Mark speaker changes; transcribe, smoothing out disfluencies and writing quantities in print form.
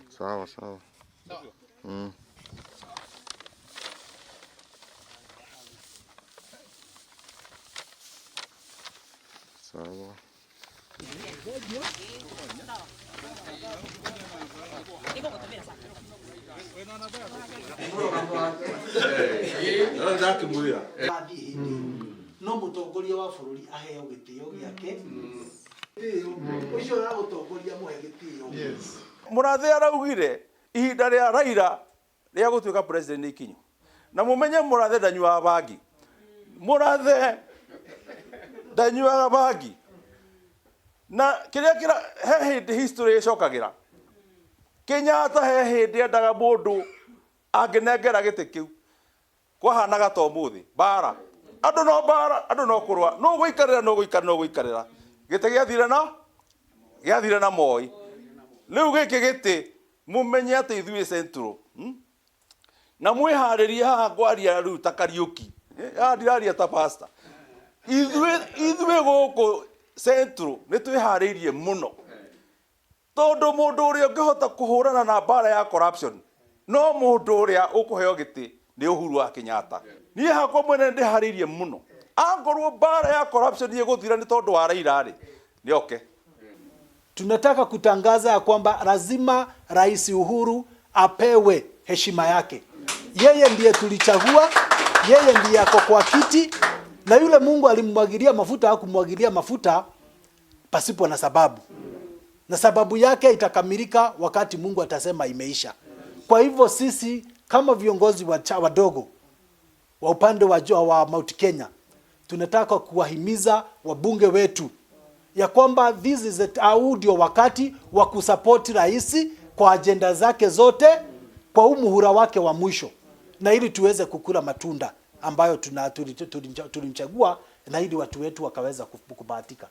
Speaker 1: Sawa sawa. Sawa.
Speaker 2: Athiĩ hĩndĩ no mũtongoria wa bũrũri aheo gĩtĩo gĩake, ũcio ũragũtongoria mũhe gĩtĩo.
Speaker 3: Mũrathe araugire ihinda rĩa Raila rĩa gũtuĩka president nĩ ikinyu. Na mũmenye Mũrathe ndanyuaga bangi. Mũrathe ndanyuaga bangi. Na kĩrĩa kĩra he hĩndĩ history ĩcokagĩra. Kenyatta he hĩndĩ endaga mũndũ angĩnengera gĩtĩ kĩu. Kwahanaga ta ũmũthĩ mbara. Andũ no mbara, andũ no kũrũa. Nũ ũgũikarĩra, nũ ũgũikarĩra, nũ ũgũikarĩra. Gĩtĩ gĩathire na gĩathire na Moi. Rĩu gĩkĩ gĩtĩ mũmenye atĩ ithuĩ Central, Na mwĩharĩrie haha ngwaria rĩu ta Kariũki. Haha ndiraria ta pastor. Ithuĩ gũkũ Central nĩ twĩharĩirie mũno. Tondũ mũndũ ũrĩa ũngĩhota kũhũrana na mbara ya corruption no mũndũ ũrĩa ũkũheo gĩtĩ nĩ Uhuru wa Kenyatta. Niĩ hakwa mwene nĩ ndĩharĩirie mũno. Angorwo mbara ya corruption ĩgũthira nĩ tondũ wa Raila rĩ, nĩ oke.
Speaker 2: Tunataka kutangaza ya kwamba lazima Rais Uhuru apewe heshima yake. Yeye ndiye tulichagua, yeye ndiye ako kwa kiti, na yule Mungu alimwagilia mafuta hakumwagilia mafuta pasipo na sababu, na sababu yake itakamilika wakati Mungu atasema imeisha. Kwa hivyo sisi kama viongozi wadogo wa upande wa jua wa Mount Kenya tunataka kuwahimiza wabunge wetu ya kwamba this is the, huu ndio wakati wa kusupport rais kwa ajenda zake zote kwa huu muhula wake wa mwisho, na ili tuweze kukula matunda ambayo tulimchagua, na ili watu wetu wakaweza kubahatika.